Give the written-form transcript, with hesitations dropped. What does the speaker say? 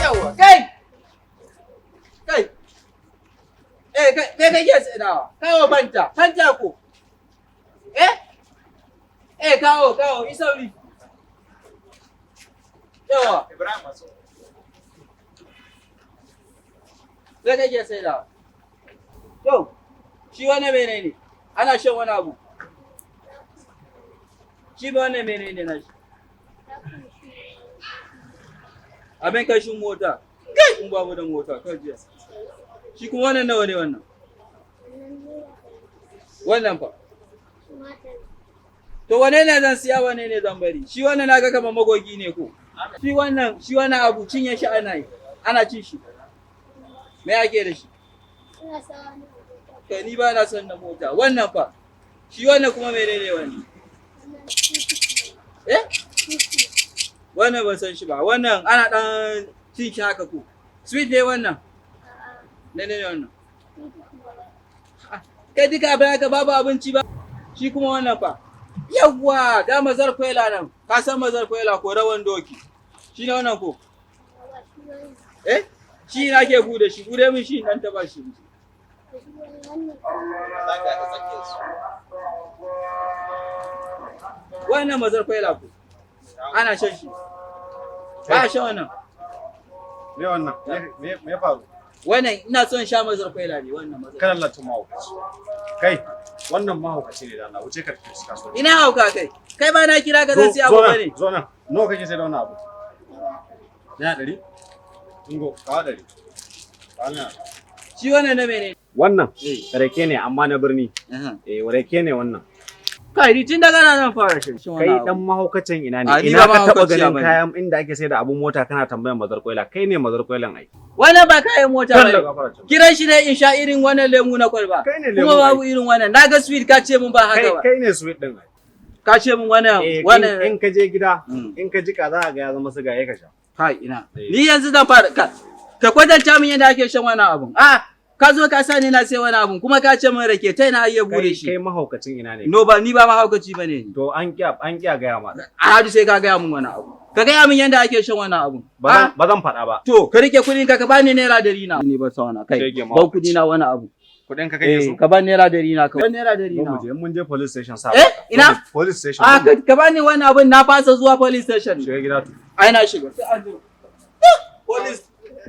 Yawwa, kai! Kai! Eh, kai, me kake tsinawa? Kawo Fanta, Fanta ko? Eh? Eh, kawo, kawo, yi sauri. Yawwa. Ibrahim masu. Me kake saidawa? To, shi wannan menene? Ana shan wani abu. Shi ba wannan menene na shi? Abin kashin mota. Kai, in babu da mota, kan jiya. Shi kuma wannan nawa ne wannan? Wannan fa. To wane ne zan siya, wane ne zan bari? Shi wannan naga kamar magogi ne ko? Shi wannan abu cinye shi ana yi. Ana cin shi. Me ake da shi? Kai, ni ba na son na mota. Wannan fa. Shi wannan kuma menene wannan? Eh? Wannan ban san shi ba. Wannan ana dan cin shi haka ko? Sweet ne wannan? Ne ne wannan? Kai, duka abin haka babu abinci ba. Shi kuma wannan fa. Yawwa, da mazar kwaila nan. Ka san mazar kwaila ko rawan doki? Shi ne wannan ko? Eh? Shi na ke bude shi, bude min shi dan taba shi. Zaka ta tsakiyar su. Wannan mazar kwaila ko? Ana shan shi. Ba a shan wannan. Me wannan? Me ya faru? Wannan ina son sha mazar kwaila ne wannan mazar. Kana latun mahaukaci. Kai, wannan mahaukaci ne da Allah, wuce ka tafi kasuwa. Ina hauka kai? Kai ba na kira ka zan siya abu bane. Zo nan. Nawa kake sai da wannan abu? Naira 100? Ingo, kawo 100. Kawo naira. Shi wannan na mene? Wannan Eh. rake ne amma na birni. Eh, rake ne wannan. Kai, ni tun daga nan zan fara shan shi Kai wannan dan abu. mahaukacin ina A, ne? ni Ina ba ka taba mahaukaciya ganin bane. kayan inda ake sai da abun mota kana tambayan mazar kwaila? Kai ne mazar kwailan ai. Wannan ba kayan mota Kan da bane. gafara ce. Kiran shi ne in sha irin wannan lemu na kwalba. Kai ne lemu Kuma babu ai. irin wannan. Na ga sweet, ka ce mun ba haka Kai ba. kai ne sweet din ai. Ka ce mun wannan Eh, wannan in ka je gida, in ka jika za ka ga ya zama siga, ya ka sha. Kai, ina. Eh. Ni yanzu zan fara ka kwatanta min yadda ake shan wannan abun. Ah, ka zo ka sa ni na sai wani abun kuma ka ce min rake, ta ina iya bude Kai shi? kai mahaukacin ina ne? No, ba ni ba mahaukaci bane ni. To an kiya gaya ma. A hadu sai ka gaya min wani abu. Ka gaya min yadda ake shan wannan abun. Ba zan faɗa ba. To, ka rike kuɗin ka, ka bani ₦100 na. Ni ba sa wani kai. Shege Ban mahaukaci. kuɗi na wani abu. Kuɗin ka kake so? Ka bani ₦100 na kawai. ₦100 Zo na. mu je, in mun je police station sa. Eh, ina? Police station. A, ka bani wani abun, na fasa zuwa police station. Shiga gida to. Ai na shiga. Sai an jima. Police.